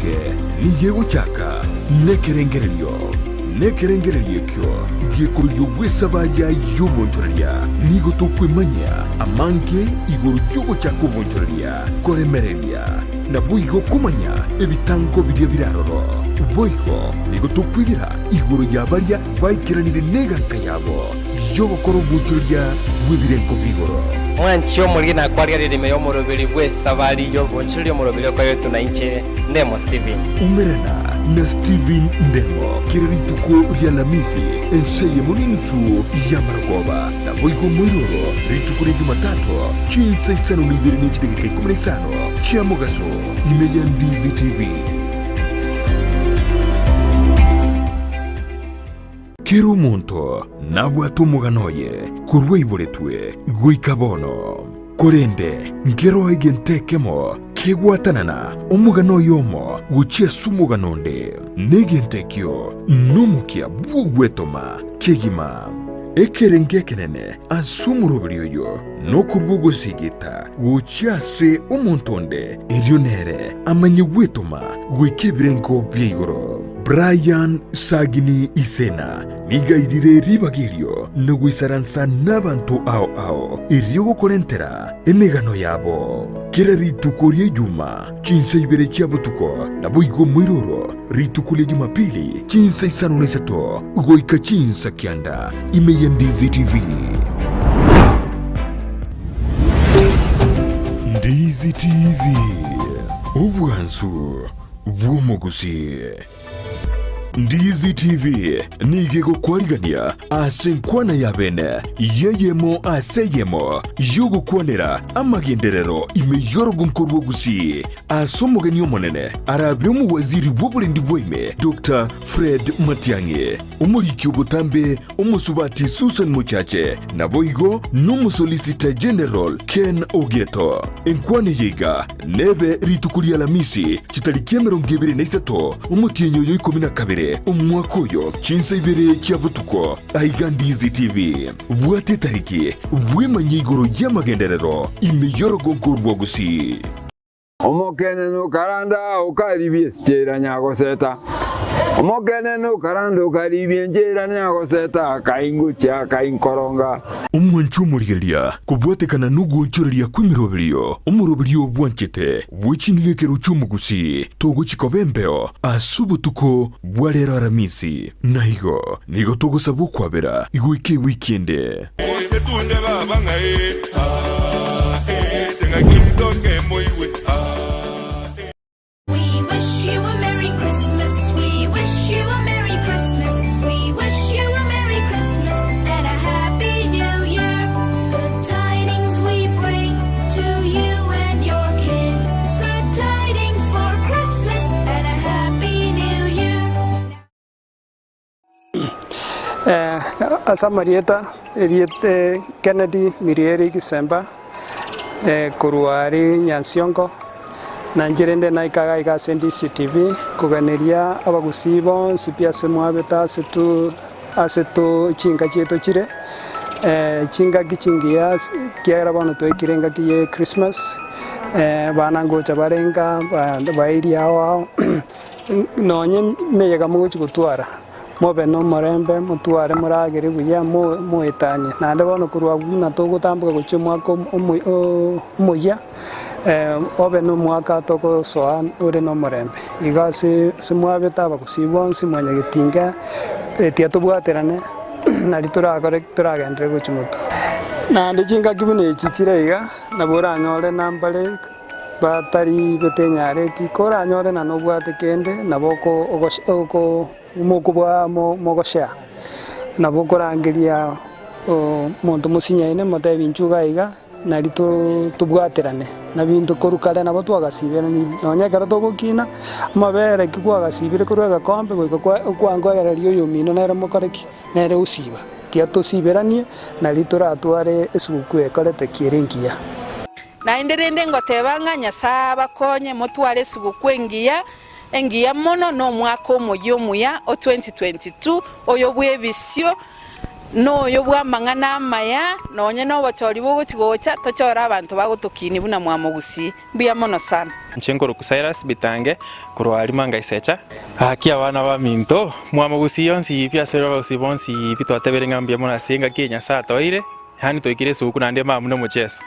emenge nigo egochaka nekerengererio, nekerengererio ekio gekoria bw'esabaria y'obonchoreria. Nigo tokwemanyia amange igoro y'ogochaka obonchoreria, koremereria, naboigo komanya ebitango biria bire aroro. Boigo nigo tokwegera igoro ya baria baikeranire neganka yabo y'ogokora obonchoreria bw'ebirengo bi'igoro. Mwanche omoriri na kwarigereria ime y'omoroberi bw'esabari y'obonchoreria omoroberi okoretwe na inche, Ndemo Stephen. Umerana na Stephen Ndemo kera rituko ri'Alamisi ense eyemo n'enusu y'amarogoba, naboigo moiroro rituko ria Jumatato chinsa isano na ibere ne chidakika ikomi na isano chia mogaso ime ya Ndizi TV. Kera omonto nabwate omogano oye korwa aiboretwe goika bono. Korende nkeroo egento ekemo kegwatanana omogano oyomo gochia ase omogano onde, na egento ekio nomokia bw'ogwetoma kegima. Ekerengo ekenene ase omoroberi oyo nokorua ogosigita gochia ase omonto onde, erio nere amanye gwetoma goika ebirengo bia igoro. Brian Sagini Isena nigo airire ribaga erio na goisaransa nabanto ao ao erio gokorentera emegano yabo. Kera rituko ria Ijuma chinsa ibere chia botuko naboigo moiroro rituko ria Jumapili chinsa isano na isato goika chinsa kianda ime ya Ndizi TV. Ndizi TV, obwansu bw'omogusii. Ndizi TV nigo egokwarigania ase enkwana ya bene y'eyemo ase eyemo y'ogokwanera amagenderero ime y'orogonko rw'Ogusii ase omogeni omonene arabe omowaziri bw'oborendi bwaime Doctor Fred Matiang'i, omoriki obotambe Omosubati Susan Mochache, naboigo n'Omosolicitor General Ken Ogeto. Enkwana eye iga nebe rituko ria Alamisi chitariki 23 omotienyi oyo 12 omwaka oyo chinsa ibere chia botuko aiga Ndizi TV. Bwata etariki bwemanye igoro y'amagenderero ime y'orogongo rwa Gusii. Omokenene okaranda okaribia esichera nyagoseta, Omokenene okaranda okaribia enchera nyagoseta, akaingochia, akainkoronga. Omwancho omorigereria, kobwatekana nogoonchoreria kw'emeroberio, omoroberio bwanchete bwe ching'igekero chi'omogusii, togochia koba embeo ase obotuko bwa rero Aramisi. Na igo nigo togosaba okwabera goika ewiki ende. We wish you a Merry Christmas. We wish you a Merry Christmas. We wish you a Merry Christmas and a Happy New Year. Good tidings we bring to you and your kin. Good tidings for Christmas and a Happy New Year. Ase amarieta, erieta Kennedy Mirieri Gisemba, korwa aria Nyansiongo, na inche rende naika iga iga ase DCTV koganeria abagusii bonsi pi ase mwabete ase tu ase tu chinka chiaito chire, chingaki chingiya ase ekiagera bono twaikire engaki ya echristmas, abana ngocha bare nka abanto baeria ao ao. Nonye emeyega mogochia gotwara, mobe nomorembe, motware moragere buya, moetanie. Naende bono korwa abwo buna togotamboka gochia omwaka omoyia, obe nomwaka togosoa ore nomorembe. Igo ase ase mwabete abagusii bonsi mwanyagetinga, tiga tobwaterane nari torakore toragenderere gochia motwe. Naende chingaki buna echi chire iga, nabo oranyore nambare. Batari betenyareti, koranyore na nobwate kende, nabo mokobua mogoshare, nabo okorangeria omonto mosinyaine motebi inchuo iga iga, nari tobwaterane na binto korwa kare nabo twagasiberani, nonya ekero togokina, amabere ekio kwagasibire korwa egekombe goika kwangoereria oyomino nere mokore ki? Nere osiba. Tiga tosiberanie, nari toratware esugukuu ekorete ki ere engiya. Naende rende ngoteba ng'a Nyasae abakonye motware esugukuu engiya, engiya mono, na omwaka omoyia omuya o 2022, oyo bw'ebisio. Noyo bw'amang'ana amaya, nonye nobochori bogochi gocha, tochore abanto bagotokinia buna mwamogusii. Mbuya mono sana. Inche nkorokwa Cyrus Bitange korwa Arima Ngaisecha. Gaki abana baminto, mwamogusii onsi pi ase abagusii bonsi pi twatebire ng'a mbuya mono ase engaki eye Nyasae atoeire, yaani twaikire esuguku naende mambia nomocheso.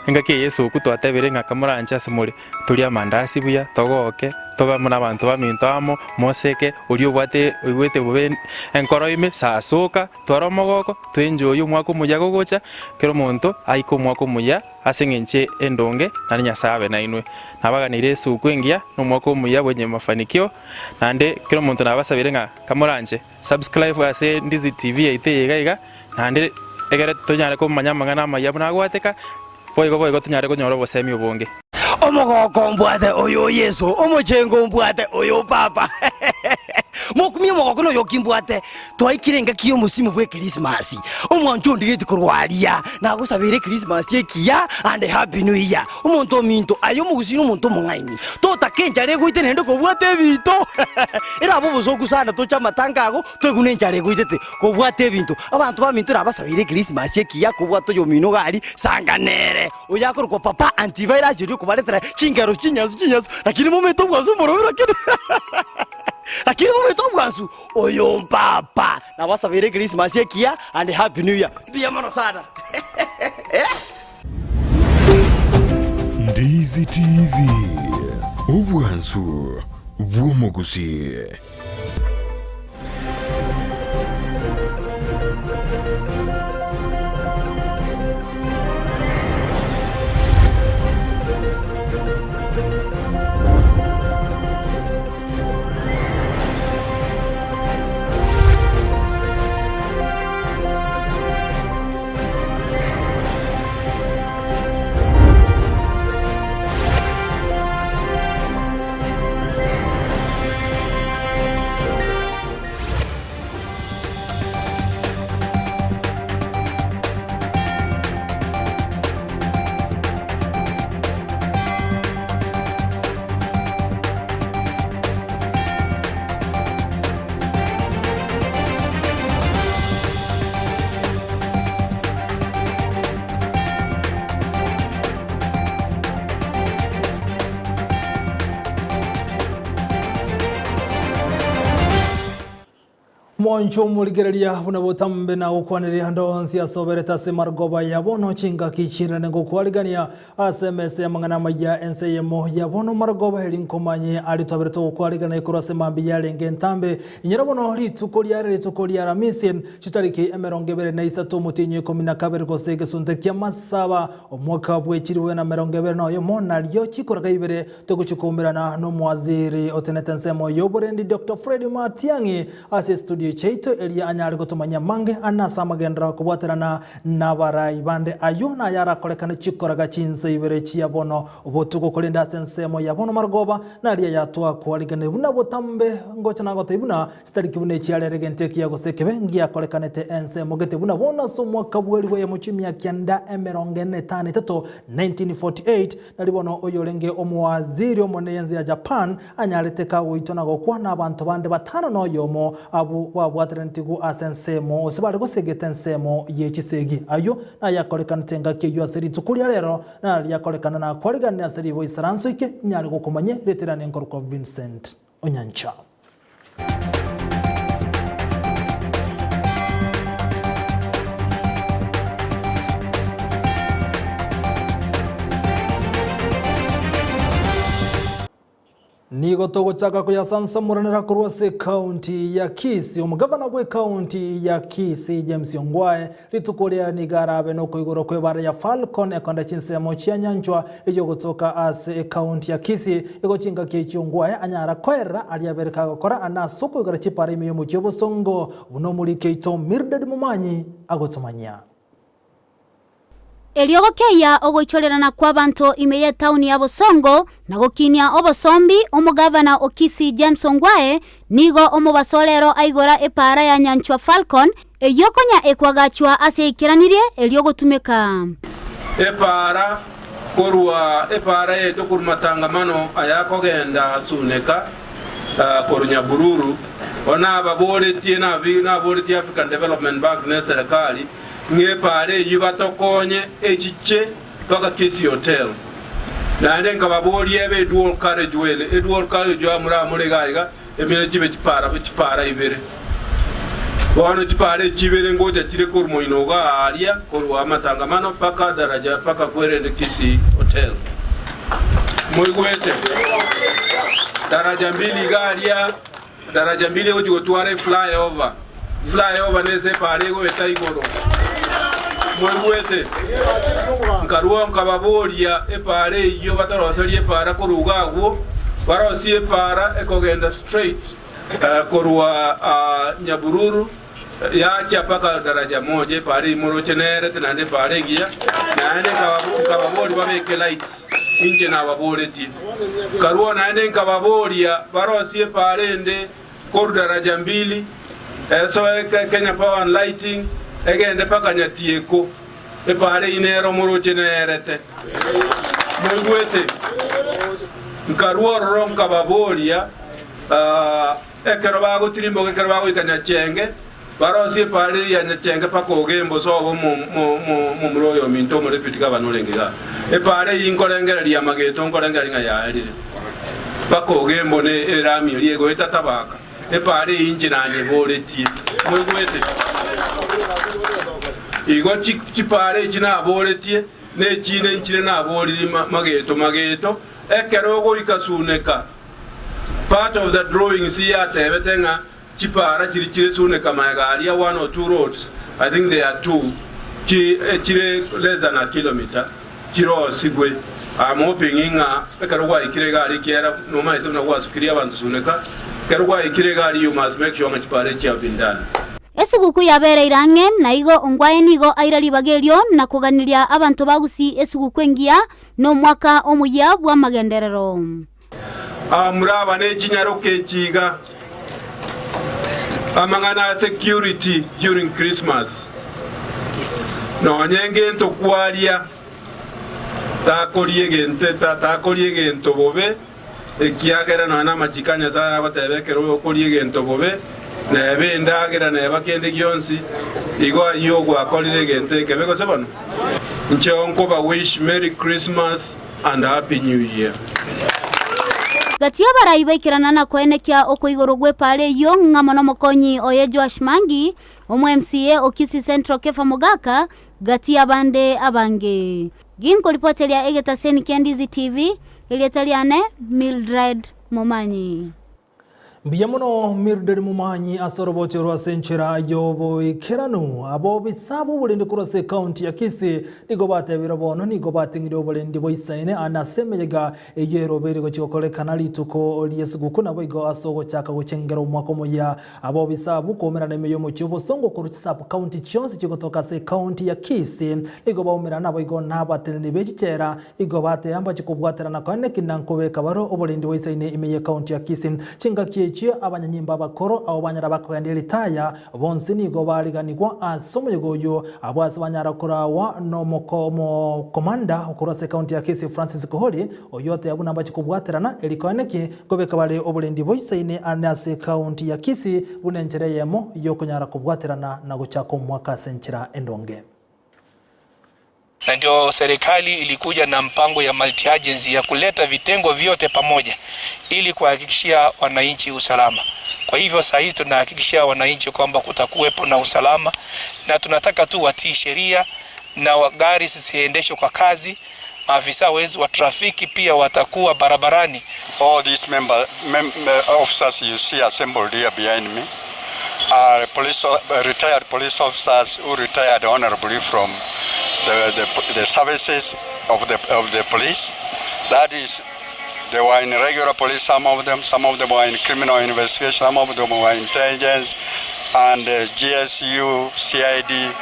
Engaki eye y'esuguku twatebire ng'a kamoranche ase more, Torie amandasi buya, togoke, tobe amo nabanto baminto amo, moseke, oria obwate oigwete bobe enkoro ime, sasoka, tware omogoko, toenjoy omwaka omuya gogocha, kera omonto aike omwaka omuya ase eng'encho endonge, naende Nyasae abe nainwe. Nabaganeirie esuku engiya, na omwaka omuya bwenye mafanikio, naende kera omonto nabasabire ng'a kamoranche, subscribe ase Ndizi TV yaito eye iga iga, naende egere tonyare komanya amang'ana amaya buna agwateka. Boigo boigo tonyare konyora obosemi obonge. Omogoko mbwate oyo o Yeso, omochengo mbwate oyo o Papa. Mokumie omogoko noyo ki mbwate, twaikire engaki y'omosimo bw'Ekrisimasi. Omwancho ondigeti korwa aria, nagosabeire Ekrisimasi ekiya and happy new year. Omonto ominto, aye omogusii nomonto omong'aini, totaka enchara egoite naende kobwate ebinto. Erabe obosoku sana toche amatanga ago, Toigwe nenchara egoitete kobwata ebinto. Abanto baminto nabasabeire Ekrisimasi ekiya kobwata oyomino iga aria sanga nere oyo akorokwa Papa Antivirus oria okobaretera chingero chinyansu chinyansu lakini momete obwansu omorobio lakini lakini momete obwansu oyo mpapa nabasabeire Ekrisimasi ekiya and happy new year mbuya mono sana. Ndizi TV, obwansu bw'omogusii. Mwanche omorigereria buna botambe na gokwaneria ande onsi ase oberete ase marogoba ya bono chingaki chinene ngokwarigania ase emesa y'amang'ana amaya ense eyemo ya bono marogoba eri nkomanye aria twaberete gokwarigana korwa ase mambia yarenge entambe inyora bono rituko riare rituko ria Aramisi chitariki emerongo ebere na isato omotienyi o ikomi na kabere gose egesunte ki'amasaba omwaka bw'echilifu na emerongo ebere na oyomo nario chikoraga ibere Togochia koumerana nomowaziri otenete ensemo y'oborendi Doctor Fred Matiang'i ase estudio chiaito eria anyare gotomanyia amange ane ase amagenderero akobwaterana nabarai bande ayio naye arakorekane chikoraga chinsa ibere chia bono botuko korende ase ensemo ya bono marogoba naria yatwakwarigane buna botambe ngocha nagotebia buna chitariki buna echiarere egento ekiya gose ekebe ngiakorekanete ensemo gete buna bono ase omwaka bw'elifu eyemo chimia kianda emerongo ene na etano etato 1948 Nari bono oyorenge omowaziri omonene y'ense ya Japan anyarete kagoitwa na gokwa nabanto bande batano na oyomo abwo babwateranetigwe ase ensemo gose bare gosegeta ensemo ye chisegi. Ayio nayakorekanete engaki eyio ase rituko ria rero, na riakorekana na kwariganire ase riboisaranso ike nyare gokomanyia ritirane nkorokwa Vincent Onyancha. Nigo togochaka koyasansamoranera korwa ase ekaunti ya Kisii. Omogavana bw'ekaunti ya Kisii James Ongwae Rituko riaye nigo arabe nokoigorwa kw'ebara ya Falcon ekonda chinsemo chia nyanchwa eyio gotoka ase ekaunti ya Kisii. Igo chingaki echio Ngwae anyara koerera aria abere kagokora ande ase okoigora chipara ime y'omochie obosongo buna omoriki oito Mildred Momanyi agotomanyia. Erio gokeyia ogoichorerana kw'abanto ime y'etauni ya Bosongo na gokinia obosombi, omogavana o Kisii James Ongwae nigo omobaso rero aigora epaara ya Nyanchwa Falcon Eyio konya ekwagachwa ase eikeranirie erio gotumeka. Epaara korwa epaara yaito korwa matangamano ayakogenda Suneka, korwa Nyabururu. Bono nababoretie naboretie African Development Bank na eserekari ng'a epaara eyio batokonye echiche mpaka Kisii Hotel. Naende nkababoria ebe edual carriage way, edual carriage way moramore iga iga emere chibe chipaara chipaara ibere. Bono chipaara echi ibere ngocha chire korwa moino iga aaria korwa amatangamano mpaka daraja mpaka kwerende Kisii Hotel. Moigwete? Daraja mbili iga aria, daraja mbili egochi gotwara eflyover. Flyover nese epaara egoeta igoro. Moigwete? Nkarua nkababoria epaara eyio batoroserie epaara korwa iga agwo, barosie epaara ekogenda straight korwa Nyabururu yacha mpaka daraja moja epaara eyio moroche nerete naende epaara engiya, naende nkababoria babeke lights inche nababoretie. Nkarua naende nkababoria barosie epaara ende Korwa daraja mbili, esoe Kenya Power and Lighting, egende mpaka Nyatieko. Epaara eyio nere omoroche nerete. Moigwete? Nkarua ororo nkababoria, ekero bagotirimboka ekero bagoika Nyachenge, barosie epaara eria ya Nyachenge mpaka Ogembo sobo momura oyo ominto omodeputy gavana orenge igaa. Epaara eyio nkorengereria amageto nkorengereria ng'a yaerire. Mpaka Ogembo ne erami eria egoeta Tabaka. Epaara eyio inche nanyeboretie. Moigwete? Igo chipaara echi naboretie, na echinde nchire naboririe mageto mageto, ekero ogoika Suneka. Part of the drawings yatebete ng'a Chipaara chiria chire Suneka magega aria, one or two roads, I think they are two, chire less than a kilometre, chirosigwe. I am hoping ng'a ekero gwaikire iga aria ekiagera nomanyete buna gwasukirie abanto Suneka, ekero gwaikire iga aria you must make sure ng'a chipaara echi have been done. Esuguku yabereire ang'e, na igo ongwae nigo aira ribaga erio na koganeria abanto ba Gusii esuguku engiya na omwaka omoyia bw'amagenderero. Abamura aba ne chinyaroka echi iga, amang'ana a security during Christmas. Nonye ngento kwaria, takoria egento takoria egento bobe, ekiagera nonye na amachiko a Nyasaye agoteba ekero okoria egento bobe, neba endagera neba kende gionsi, igo ayio gwakorire egento ekebe gose bono? Inche nkoba wish Merry Christmas and Happy New Year. Gati y'abarai baikerana na koenekia okoigorwa gw'epaara eyio ng'amo nomokonyi oye Joash Mangi, omo MCA o Kisii Central Kepha Mogaka, gati y'abande abange. Ginkoripoteria egetaseni kia Ndizi TV, erieta riane Mildred Momanyi. Mbuya mono Mildred Momanyi ase orobocho rwa ase enchera y'oboikeranu. Abobisa b'oborendi korwa ase ekaunti ya Kisii nigo batebire bono nigo bating'ire oborendi boisaine ande ase emeyega eyio erobeire gochia gokorekana rituko ri'esuguku naboigo ase ogochaka gochengera omwaka omoyia. Abobisa abwo koumerana ime y'omochie obosongo korwa chisub county chionsi chigotoka ase ekaunti ya Kisii nigo baumerana naboigo nabateneni be chichera Igo bateba mbache kobwaterana koeneki na nkobeka bare oborendi boisaine ime y'ekaunti ya Kisii. Chingaki echio abanyanyimbo abakoro abwo banyara bakogenda eritaya, bonsi nigo bariganigwa ase omoyega oyio, abwo ase banyara koraagwa nomokomanda okorwa ase ekaunti ya Kisii Francis Kohori, oyio oteba buna mbache kobwaterana eri koeneki nkobeka bare oborendi boisaine ande ase ekaunti ya Kisii buna enchera eyemo yokonyara kobwaterana na gochaka omwaka ase enchera endonge. Na ndio serikali ilikuja na mpango ya multi agency ya kuleta vitengo vyote pamoja ili kuhakikishia wananchi usalama. Kwa hivyo saa hizi tunahakikishia wananchi kwamba kutakuwepo na usalama, na tunataka tu watii sheria na gari zisiendeshwe kwa kazi. Maafisa wetu wa trafiki pia watakuwa barabarani. All these member, mem, officers you see assembled here behind me are police, retired police officers who retired honorably from the, the, the services of the, of the police. That is, they were in regular police, some of them, some of them were in criminal investigation, some of them were intelligence, and uh, GSU, CID.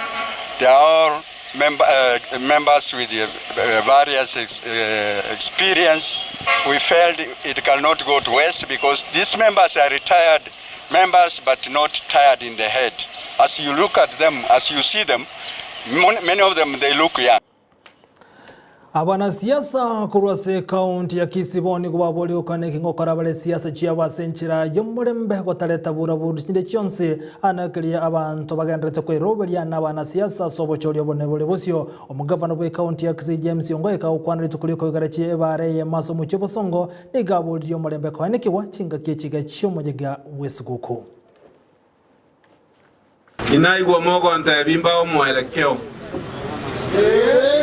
They are all member, uh, members with uh, various ex, uh, experience. We felt it cannot go to waste because these members are retired members but not tired in the head. As you look at them, as you see them, many of them they look young. Abanasiasa korwa ase ekaunti ya Kisii bono nigo baboria gokana eki ngokora bare siasa chiabo ase enchera y'omorembe gotareta buraburi chinde chionsi anakeria abanto bagenderete kweroberia na abanasiasa ase obochori obonene bore bosio. Omogavana bw'ekaunti ya Kisii James Ongwae kagokwana rituko riokoigara chie ebaara eyemo ase omochie o Bosongo nigo aboririe omorembe koenekigwa chingaki echiga chi'omoyega bw'esuguku. Inaigwa mogontebia mbae omwelekeo,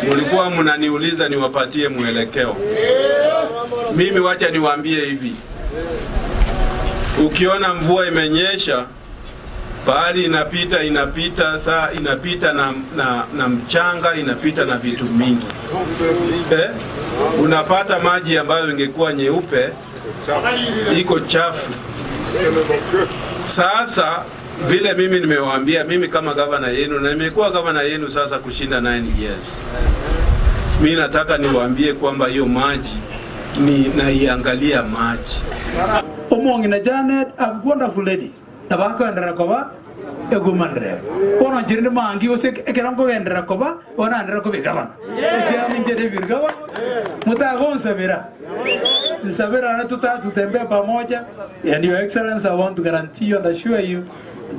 mulikuwa munaniuliza niwapatie mwelekeo. Mimi wacha niwaambie hivi, ukiona mvua imenyesha pahali inapita inapita saa inapita na, na, na mchanga inapita na vitu mingi eh? Unapata maji ambayo ingekuwa nyeupe iko chafu. Sasa vile mimi nimewaambia, mimi kama gavana yenu na nimekuwa gavana yenu sasa kushinda 9 years, mi nataka niwaambie kwamba hiyo maji ni naiangalia maji. Omong'ina Janet, a wonderful lady, nabo akoenderera koba ewoman rep. Bono inche rende mangi gose ekero nkogenderera koba, bono naenderere koba egavana. Ekiagera ninche David gavana, motagonsabera, nsabera na tutembee pamoja. And your excellency I want to guarantee you and assure you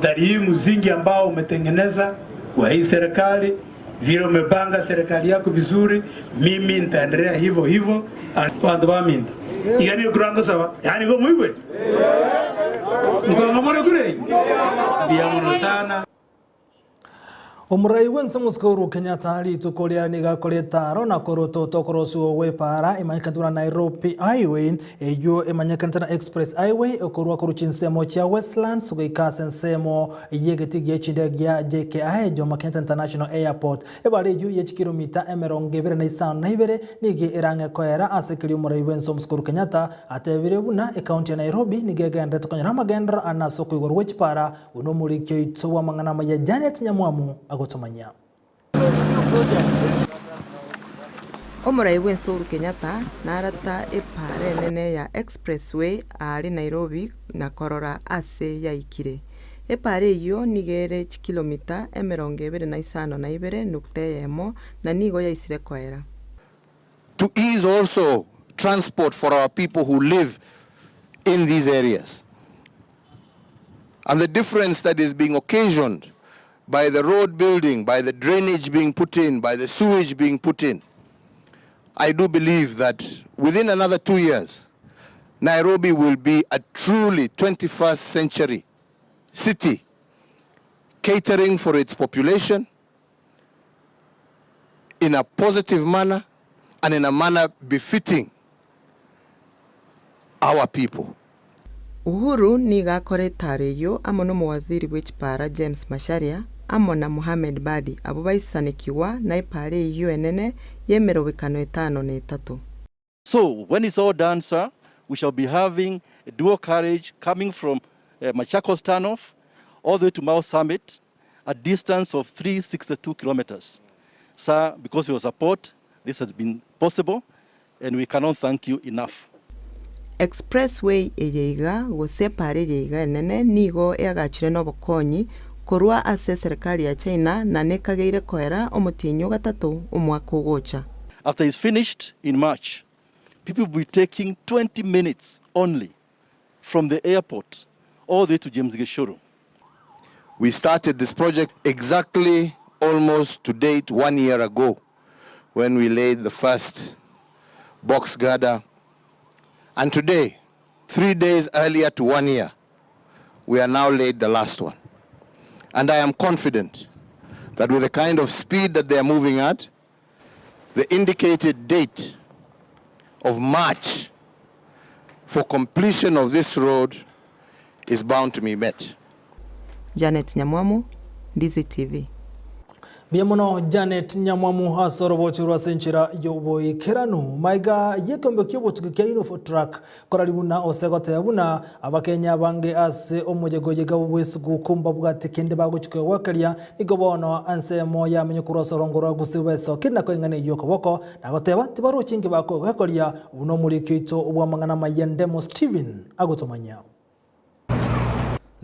that hii msingi ambao umetengeneza kwa hii serikali, vile umepanga serikali yako vizuri, mimi nitaendelea hivyo hivyo. Bantu baminto iga nigo kurangosaba yaani igo moigwe nkonga more kure mbuya mono sana. Omorai bw'ense omosike Uhuru Kenyatta rituko riare nigo akorete aro na korotota okorosiwa gw'epaara emanyekanete buna Nairobi Highway eyio emanyekanete na Express Highway okorwa korwa chinsemo chia Westlands goika ase ensemo y'egetii gie chindege gia JKIA Jomo Kenyatta International Airport. Ebara eyio ye chikiromita 25 nigo erang'e koera ase keria omorai bw'ense omosike Uhuru Kenyatta atebire buna ekaunti ya Nairobi nigo egenderete konyora amagenderero ane ase okoigorwa gwe chipara Buna omoriki oito bw'amang'ana amaya Janet Nyamwamu agotomanyia. Omorai bw'ense Uhuru Kenyatta narata epaara enene ya Expressway aare Nairobi na korora ase yaikire. Epaara eyio nigo ere chikilomita 25 nukta eyemo na nigo yaisire koera. To ease also transport for our people who live in these areas and the difference that is being occasioned by the road building, by the drainage being put in, by the sewage being put in. I do believe that within another 2 years, Nairobi will be a truly 21st century city, catering for its population in a positive manner and in a manner befitting our people. Uhuru nigo akora etaaro eyio amo nomowaziri bwe chipara James Macharia amo na Mohamed Badi abwo baisanekigwa na epaara eyio enene y'emerobekano etano na etato. So when it's all done, sir, we shall be having a dual carriage coming from uh, Machakos turnoff all the way to Mau Summit, a distance of 362 kilometers. Sir, because of your support, this has been possible, and we cannot thank you enough. Expressway eye iga, gose epaara eye iga enene nigo eagachire nobokonyi korwa ase eserekari ya China na nekageire koera omotienyi o gatato omwaka ogocha. After it's finished in March, people will be taking 20 minutes only from the airport all the way to James Gishuru. We started this project exactly almost to date 1 year ago when we laid the first box girder, and today, 3 days earlier to 1 year, we are now laid the last one. And I am confident that with the kind of speed that they are moving at, the indicated date of March for completion of this road is bound to be met. Janet Nyamwamu, Ndizi TV. Mbuya mono Janet Nyamwamu ase orobocho rwa ase enchera y'oboikeranu. Maiga y'ekeombe ki'obotuki kia Innofotrack Korari buna ose goteba buna Abakenya abange ase omoyega bw'esuguku mbabwate kende bagochia kwegwakeria, nigo bono ensemo yamenywa korwa ase orongo rwa gusii bw'esokire na koing'ana eyio okoboko, na goteba tibarochi inki bakwegwekoria, buna omoriki oito bw'amang'ana amaya Ndemo Stephen agotomanyia.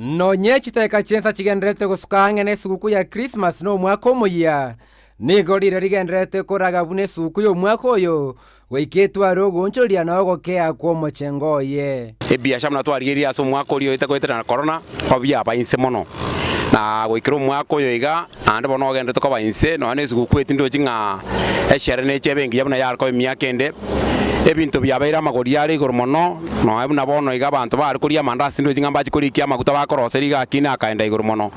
Nonye chidakika chi'ensa chigendererete gosuka ang'e n'esuguku ya Krismasi na Omwaka Omoyia, Nigo riire rigendererete koraga buna esuku y'omwaka oyo, goika etware ogoonchoria na ogokea kw'omochengo oye. Ebiasha buna twarigereire ase omwaka oria oete goetera na korona, nabo biaba inse mono. Na goikera omwaka oyo iga, naende bono ogenderete koba inse, nonya na esugukuu eye tindochi ng'a eshere neche ebe engiya buna yare koba emiaka ende. Ebinto biabeire amagori are igoro mono, nonya buna bono iga abanto bare koria amandasi tindochi ng'a mbache korikia amaguta bakoroseria iga akina akaenda igoro mono.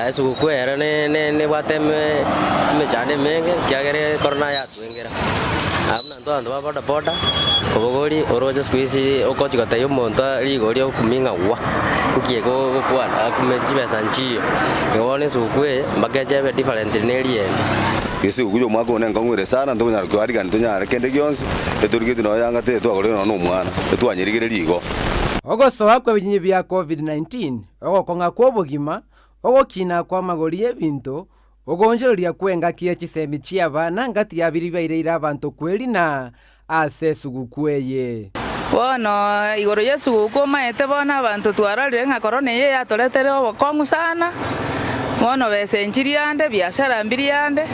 Esugukuu ere nebwate emechando emenge ekiagera ekorona yatwengera. Buna intwe abanto ba boda boda, obogori oroche siku hizi ogochi gotebia omonto rigori okumia ng'a gwa, nki egokwana akumeti chibesa nchiyo. Igo bono esugukuu eye mpaka eche ebe different na eria ende. Esugukuu ya omwaka oyo nenkong'u ere sana, ntokonyara koarigania tonyare kende gionsi, etorigetie nonya yanga teye twagorire nonya na omwana, etwanyerigereria igo. Ogosoa kw'ebinyinyi bia Covid-19, ogokong'a kw'obogima, ogokina kw'amagori y'ebinto, ogoonchoreria kw'engaki ye chisemi chi'abana ngati ya biria biaireire abanto kwerina ase esugukuu eye. Bono igoro y'esuguku omaete bono abanto twarorire ng'a korona eye yatoretere obokong'u sana, bono besa enchiri ande, biashara mbiri ande,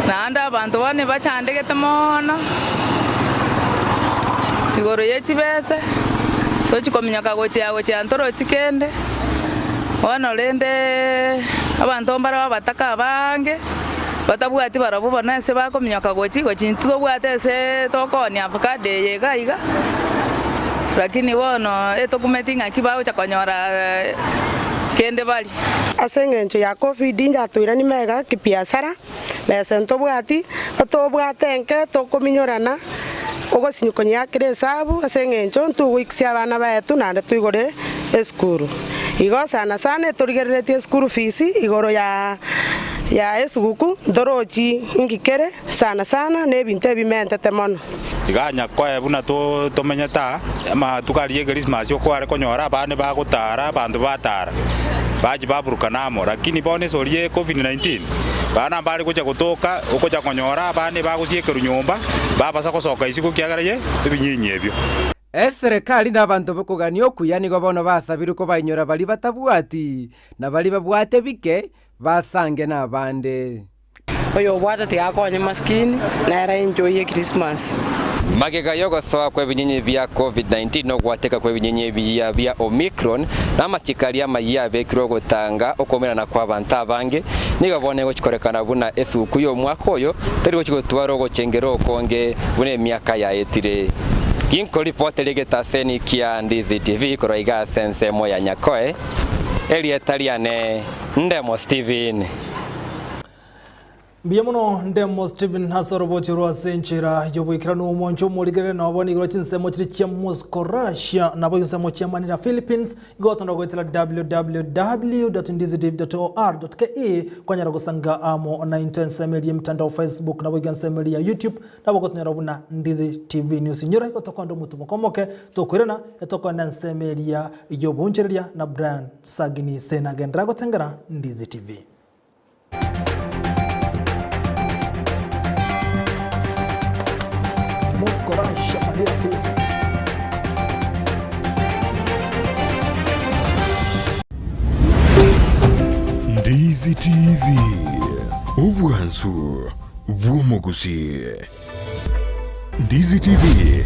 naende abanto bono ebachandegete mono igoro ye chibesa, tochi kominyoka gochia gochia ntorochi kende, bono rende abanto mbare abataka abange. Batabwati barabwo bono ase bakominyoka gochia gochia intwe tobwate ase tokoonia avocado eye iga iga, lakini bono etokumeti ng'aki bagocha konyora kende barie. Ase engencho ya Covid inchatoirani mega kibiasara, besa ntobwati, otobwate enke tokominyorana, ogosinywa konyeakera esabu ase eng'encho ntogoikisia abana baetu naende toigore esukuru. Igo sana sana etorigereretie eschool fees igoro ya ya esuguku ntorochi inki kere sana sana na ebinto ebimentete mono. Iga nyakoe buna tomenyete aa, amatuko aria y'Ekrismasi okware konyora abande bagotara, abanto batara, bachia baburukana amo. Lakini bono esori ye Covid 19, bana mbare gocha gotoka, ogocha konyora abande bagosiekerwa nyomba, babasa gosoka isiko ekiagera ye ebinyinyi ebio. Eserekari na abanto b'okogania okuya nigo bono basabirwe kobainyora baria batabwati, na baria babwate bike, basange nabande. Oyobwate tiga akonye maskini, nere enjoy ye Christmas. Magega y'ogosoa kw'ebinyinyi bia Covid-19 na ogwateka kw'ebinyinyi ebiya bia Omicron, na amachiko aria amayia abekirwe ogotanga okoumerana kw'abanto abange, nigo bono egochikorekana buna esuguku y'omwaka oyo teri gochi gotwara ogochengera okonge buna emiaka yaetire. Ginkoripoteri egetaseni kia Ndizi TV korwa iga ase ensemo ya Nyakoe, erieta riane Ndemo Steven. Mbuya mono Ndemo Stephen ase orobochi rwa ase enchera y'oboikeranu omonche omorigerere nabo nigo chinsemo chiri chia Moscow Russia nabo chinsemo chia Manila Philippines igo otonda goetera www.ndizitv.or.ke kwanyara gosanga amo naintwe ensemo eria emitandao Facebook nabo iga ensemo eria ya YouTube nabo gotonyora buna Ndizi TV News inyora igo tokonde omotumoka omoke tokoirana etokonde ensemo eria y'oboonchoreria na Brian Sagini Sena genderera gotengera Ndizi TV. Moscow, Russia, Manila, Philippines. Ndizi TV, obwansu bw'omogusii. Ndizi TV,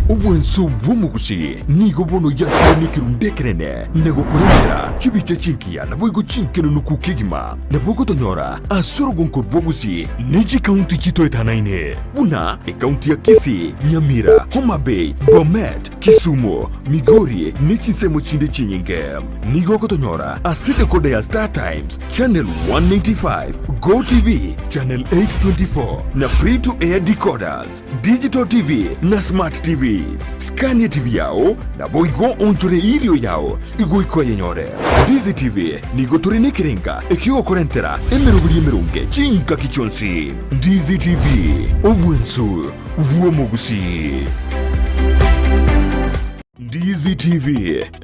obwansu bw'omogusii nigo bono yakire nekerundu ekenene na gokorentera chibicha chingiya naboigo chinkenenuku kegima. Nabo ogotonyora ase orogonko rwa Gusii ne chikaunti chitoetanaine buna ekaunti ya Kisii, Nyamira, Homa Bay, Bomet, Kisumu, Migori ne chinsemo chinde chinyinge. Nigo ogotonyora ase decoder ya Star Times, Channel 195, Go TV, Channel 824 na Free to Air decoders, Digital TV na Smart TVs. Scan TV yao naboigo onchore irio yao igoika oyenyore. Ndizi TV nigo tore nekerenga ekiogokorentera emeroberi emeronge chingaki chionsi. Ndizi TV, obwensu bw'omogusii. DZTV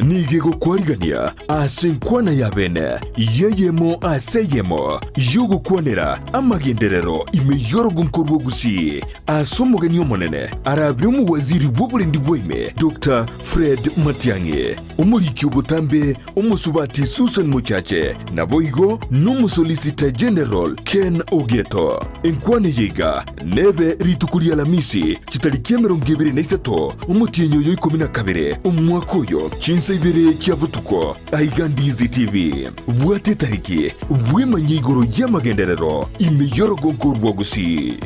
nigo egokwarigania ase enkwana ya bene y'eyemo ase eyemo y'ogokwanera amagenderero ime y'orogonko rwa Gusii ase omogeni omonene arabe omowaziri bw'oborendi bwa ime Doctor Fred Matiang'i, omoriki obotambe omosubati Susan Mochache naboigo n'omosolicitor General Ken Ogeto. Enkwana eye iga Nebe rituko ri'Alamisi, chitariki 23, omotienyi oyo 12, omwaka oyo, chinsa ibere chia botuko, aiga Ndizi TV. Bwata etariki, bwemanyie igoro y'amagenderero ime y'orogongo rwa Gusii.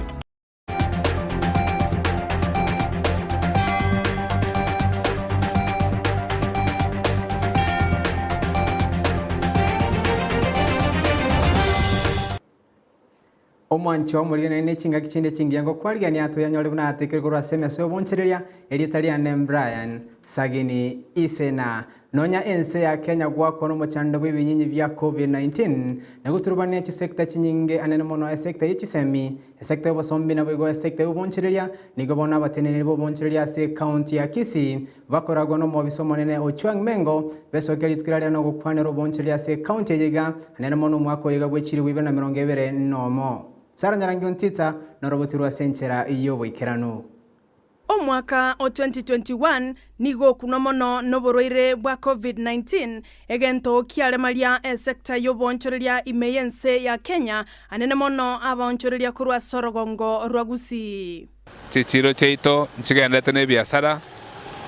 Omwancho omorigani ne chingaki chinde chingiya ngokwarigania toyanyore buna atekire korwa ase emesa y'obonchereria, erieta riane Brian Sagini Isena. Nonya ense ya Kenya gwakwa nomochando bw'ebinyinyi bia Covid-19 na goturubania chisekta chinyinge anene mono esekta ye chisemi, esekta y'obosombi naboigo esekta y'obonchereria, nigo bono abateneneri b'obonchereria ase ecounty ya Kisii bakoragwa nomobisa omonene Ochuang Mengo besokia rituko riaria nogokwanera obonchereria ase ecounty eye iga anene mono omwaka oyo iga bwe chilifu ibere na emerongo ebere nomo. Sarah Nyarangi Ontita norobotirwe ase enchera y'oboikeranu. Omwaka o 2021 nigo okunwa mono noborwaire bwa Covid-19, egento kiaremaria esecta y'oboonchoreria ime y'ense ya Kenya, anene mono abaonchoreria korwa ase orogongo rwa Gusii. Chichiiro chiaito nchigenderete nebiasara,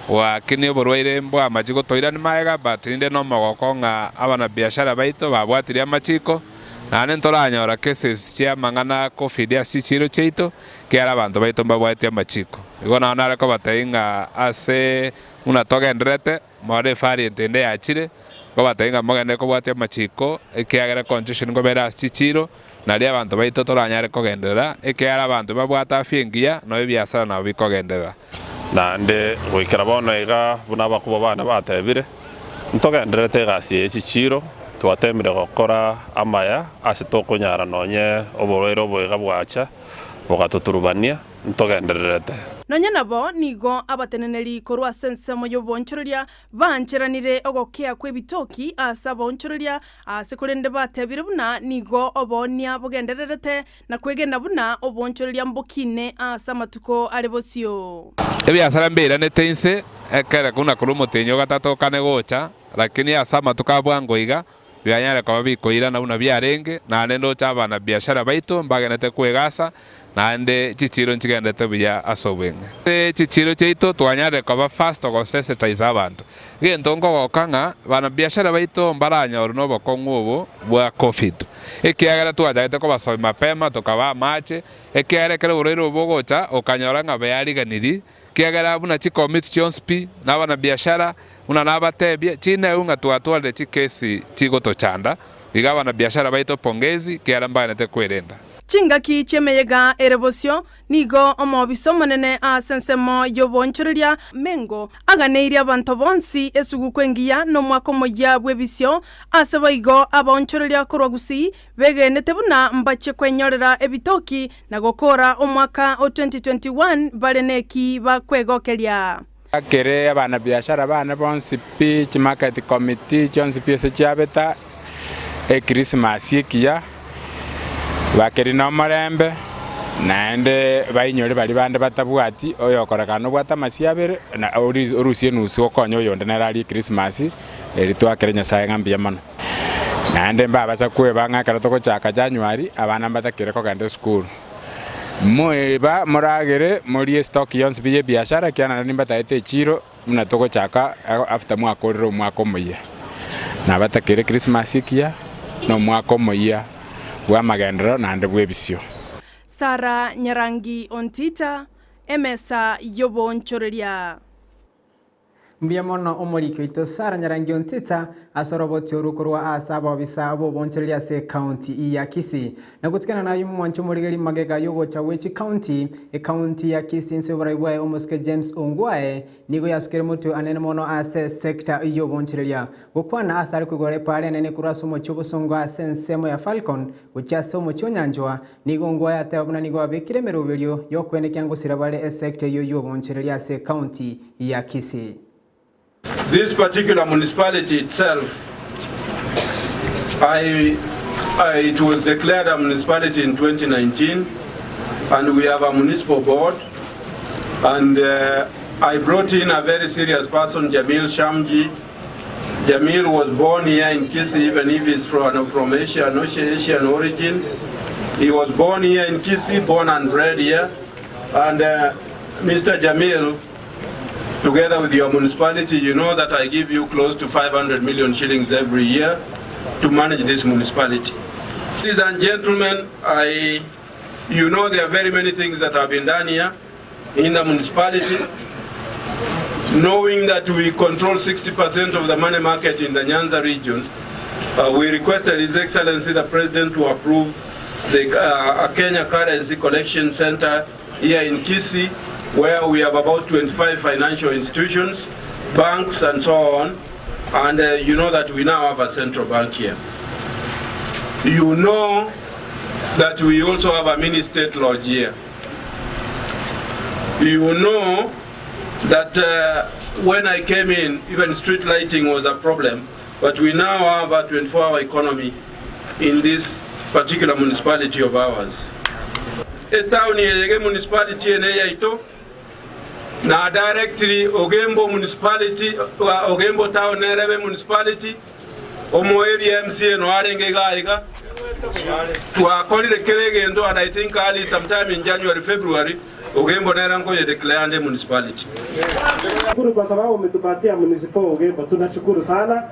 goakinia oborwaire mbw'amachi gotoirania magega, but inde nomogoko ng'a abanabiashara baito babwatirie amachiko, naende ntoranyora cases chi'amang'ana a covid ase chichiiro chiaito, ekiagera abanto baito mbabwatie amachiko. Igo nao nare kobatebia ng'a ase buna togendererete, More evariant ende yachire, nkobatebia ng'a mogende kobwatia amachiko, ekiagera congestion nkobera ase chichiiro, nario abanto baito toranyare kogenderera, ekiagera abanto babwate afya engiya, nabo ebiasara nabo bikogenderera. Naende goikera bono iga, buna abakubwa bane batebire, ntogendererete egasi eye chichiiro, twatemire gokora amaya ase tokonyara nonye oborwaire obo iga bwacha bogatoturubania. Ntogendererete. Nonya nabo nigo abateneneri korwa ase ensemo y'oboonchoreria baancheranire ogokea kw'ebitoki ase abaonchoreria, aase korende batebire buna nigo oboonia bogendererete na kwegena buna oboonchoreria mbokine ase amatuko are bosio. Ebiasara mbiiranete inse, ekere buna korwa omotienyi o gatato okane gocha, lakini ase amatuko a bwango iga bianyare koba bikoirana buna biarenge, naende ndoche abanabiashara baito mbagenete kwegasa, naende chichiiro nchigenderete buya ase obweng'e. Ase chichiiro chiaito twanyarire koba fast gosensitize abanto. Egento nkogoka ng'a banabiashara baito mbaranyorwe nobokong'u obo bwa covid, ekiagera twachagete kobasomia mapema tokabaa amache, ekiagera ekero oborwaire obo bogocha okanyora ng'a beariganiri, Ekiagera buna chikomiti chionsi pi, na abanabiashara, buna nabatebie, chineu ng'a twatwarire chikesi chigotochanda, iga abanabiashara baito pongezi, ekiagera mbagenete kwerenda. Chingaki chi'emeyega ere bosio, nigo omobisa omonene ase ensemo y'oboonchoreria Mengo aganeirie abanto bonsi esuguku engiya na omwaka omoyia bw'ebisio, ase boigo abaonchoreria korwa Gusii Begenete buna mbache kwenyorera ebitoki na gokoora omwaka o 2021 bare neki bakwegokeria. Kere abanabiashara bane bonsi pi, chimarket committee chionsi pi ase chiabeta Ekrisimasi ekiya, bakeri nomorembe, naende bainyore baria bande batabwati, oyokorekana nobwate amasio abere, na orusie enusu okonye oyonde nere arie Ekrisimasi, erio twakere Nyasaye ng'a mbuya mono. Naende mbabasa kweba ng'a ekero togochaka January, abana mbatakire kogenda esukuru. Moeba moragere morie estock yonsi pi y'ebiashara ekiagera naende nimbataete echiro buna togochaka after mwakorire omwaka omoyia. Nabatakere Christmas ekiya na omwaka omoyia bw'amagenderero naende bw'ebisio. Sarah Nyarangi Ontita, Emesa y'oboonchoreria. Mbuya mono omoriki oito Sarah Nyarangi Ontita ase oroboti orwo korwa ase abaobisa b'obonchoreria ase ecounty ya Kisii. Na gotigana naye omwanche omorigeri magega y'ogocha gwe chicounty, ecounty ya Kisii inse y'oborai bwaye omosike James Ongwae nigo yasukire motwe anene mono ase esector y'obonchoreria. Gokwana ase are koigora epaara enene korwa ase omochie obosongo ase ensemo ya Falcon gochia ase omochie o Nyanchwa, nigo Ongwae ateba buna nigo abekire emeroberio y'okwenekia ngosira bare esector eyio y'obonchoreria ase ecounty ya Kisii. This particular municipality itself, I, I, it was declared a municipality in 2019, and we have a municipal board. And uh, I brought in a very serious person, Jamil Shamji. Jamil was born here in Kisii, even if he's from, from Asian, Asian origin. He was born here in Kisii, born and bred here. And uh, Mr. Jamil, together with your municipality, you know that I give you close to 500 million shillings every year to manage this municipality. Ladies and gentlemen, I, you know there are very many things that have been done here in the municipality. Knowing that we control 60% of the money market in the Nyanza region, uh, we requested His Excellency the President to approve the uh, Kenya Currency Collection Center here in Kisii, where we have about 25 financial institutions, banks, and so on. And uh, you know that we now have a central bank here. You know that we also have a mini state lodge here. You know that uh, when I came in, even street lighting was a problem, but we now have a 24-hour economy in this particular municipality of ours. Etown yege municipality ene yaito na directly Ogembo municipality, uh, Ogembo town nerebe municipality, omo area MCA no arenge iga iga twakorire kere gento and I think early sometime in January February Ogembo nera nkoye declare nde municipality. Shukuru kwa sababu umetupatia municipal Ogembo, tunashukuru sana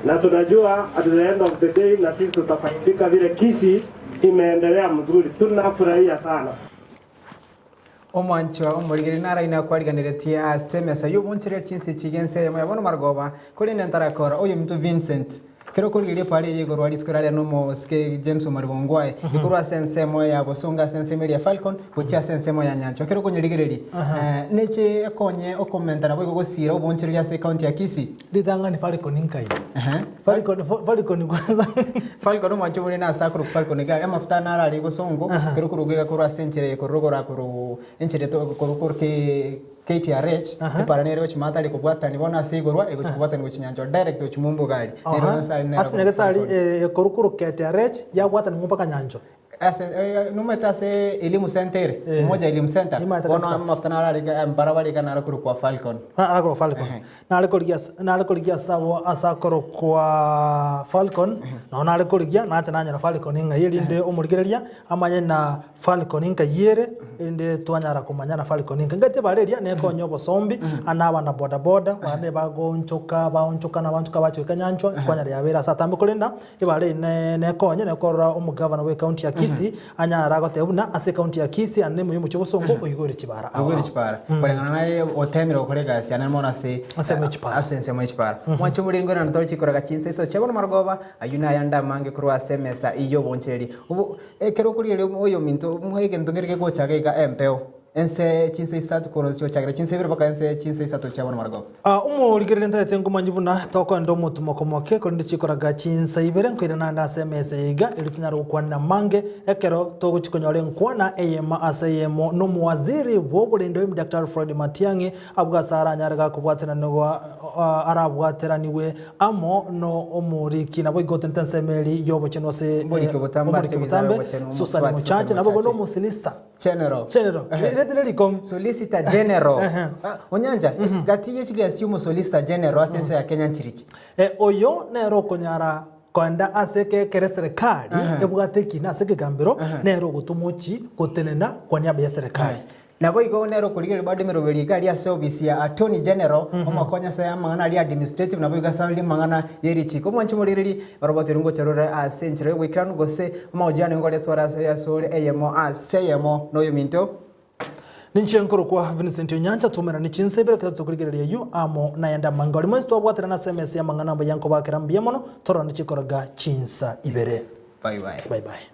na tunajua at the end of the day na sisi tutafaidika vile Kisii imeendelea mzuri, tunafurahia sana. Omwancho omorigeri naraina kwariganiretie ase emesa y'obonchereri chinse chigense eyemo yabono marogoba korende ntarakora oyo minto Vincent kero korigeria pare eye igoro arisiko raria na omosike James Omariba Ongwae ikorwa ase ensemo ya Bosongo ase ensemo eria ya Falcon gochia ase ensemo ya Nyanchwa kero okonyerigereria neche ekonye okomenta nabo igo gosira obonchereri ase ecounty ya Kisii. Ritang'ani Falcon nkai? Falcon, Falcon kwanza. Falcon omwancho bore nase akorokwa Falcon iga amafuta naro are bosongo kero okoruga iga korwa ase enchera eye korwa ogora korwa enchera korwa korwa KTRH epara nere gochia maate are kobwatani bono ase igorwa egochia kobwatani gochia nyanchwa direct gochia momboga aria. Nero onsi aria nere Ase nyagetari ekorwa korwa KTRH yabwatani ng'o mpaka nyanchwa. Ase nomanyete ase Elimu Center ere, Umoja Elimu Center, Nimanyete bono kabisa. amafuta naro are iga mpara bare iga naro korokwa Falcon. Nare korokwa Falcon. Nare korigia ase nare korigia ase abo ase akorokwa Falcon, nao nare korigia nache nanyora Falcon ng'ai erinde omorigereria amanye na Falcon nkai ere, erinde twanyara komanya na Falcon nkai. Ngati ebara eria nekonya obosombi, ande abana boda boda, bande bagoonchoka baonchoka na baonchoka bachoika nyanchwa, kwanyara yabeire ase atambe korende Ebara eye nekonye nekorora omogavana bwe county ya Kisii anyare agoteba buna ase ecounty ya Kisii ande nemoyo omochie obosongo oigore chibara ao Oigore ao. chibara. Koreng'ana naye otemire gokora egasi ane mono ase Ensemo ye chibara. ase ensemo ye chibara. Mwanche omoriri ngorana tore chikoraga chinsa isatu chia bono marogoba, ayio naye ande amange korwa ase emesa eyio y'obonchereri. Obo ekero okorigereria oyominto moe egento nkere kegocha iga empeo. Ense chinsa isato korwa gochakera chinsa ibere mpaka ense chinsa isato chia bono marogoba. Omorigereria ntaete nkomanye buna tokoenda omotumo komoke, korende chikoraga chinsa ibere nkoirana ande ase emesa eye iga, erio tonyare gokwanera amange ekero togochia konyora enkwana eyemo ase eyemo nomowaziri bw'oborende oime Daktari Fred Matiang'i abwo ase aranyare gakobwateranigwa arabwateranigwe amo no omoriki naboigo otenete ensemo eri y'obochenu ase Omoriki obotambe ase omoriki wizara obotambe y'obochenu, Susan Omosuati Susan Mochache naboigo Mochache. nomosilista General. General. Rirete nerikong'u. Solicitor General. Onyancha, gati ye chigasi chia omosolicitor general ase ense ya Kenya nchirichi? Oyo nere okonyara koenda ase ekere eserekari ebwate ekina ase ekegambero, nere ogotoma ochie gotenena kwa niaba y'eserekari. Naboigo nere okorigereria bado emeroberio iga aria ase ofisi ya Attorney General, omokonyi ase amang'ana aria administrative naboigo ase aria amang'ana ye richiko. Omwanche omorigereria, oroboti oria ngocha rore ase enchera y'oboikeranu gose amahojiano ngoretwa ore ase asore eyemo ase eyemo noyominto. Ninche nkorokwa Vincent Onyancha, twaumerane chinsa ibere ekero tokorigereria ayio amo nayande amange. Ore mwensi twabwaterana ase emesa y'amang'ana amaya nkobakera mbuya mono, tororane chikoraga chinsa ibere. Bye bye. Bye bye.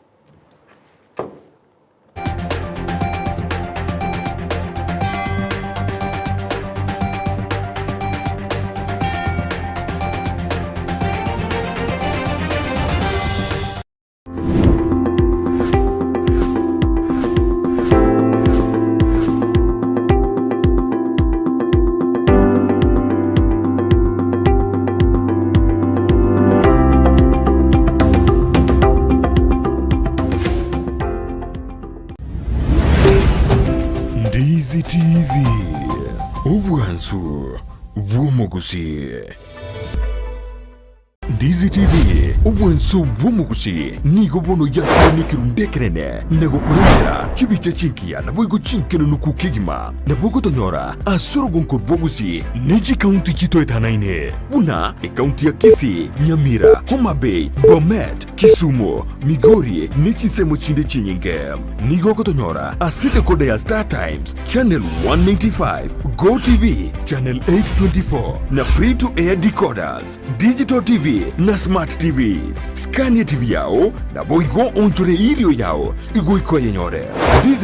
Ndizi TV, obwanso bw'omogusi, nigo bono yakorwa nekerundu ekenene na gokorentera chibicha chingiya naboigo chinkenenuku kegima. Nabo ogotonyora ase orogonko rw'obogusi ne chikaunti chitoetanaine buna ekaunti ya Kisii, Nyamira, Homa Bay, Bomet, Kisumu, Migori ne chinsemo chinde chinyinge. Nigo ogotonyora ase decoder ya Star Times, Channel 195, Go TV, Channel 824 na Free to Air decoders, Digital TV na Smart TVs. Scania TV yao naboigo onchore irio yao igoika oyenyore. Ndizi.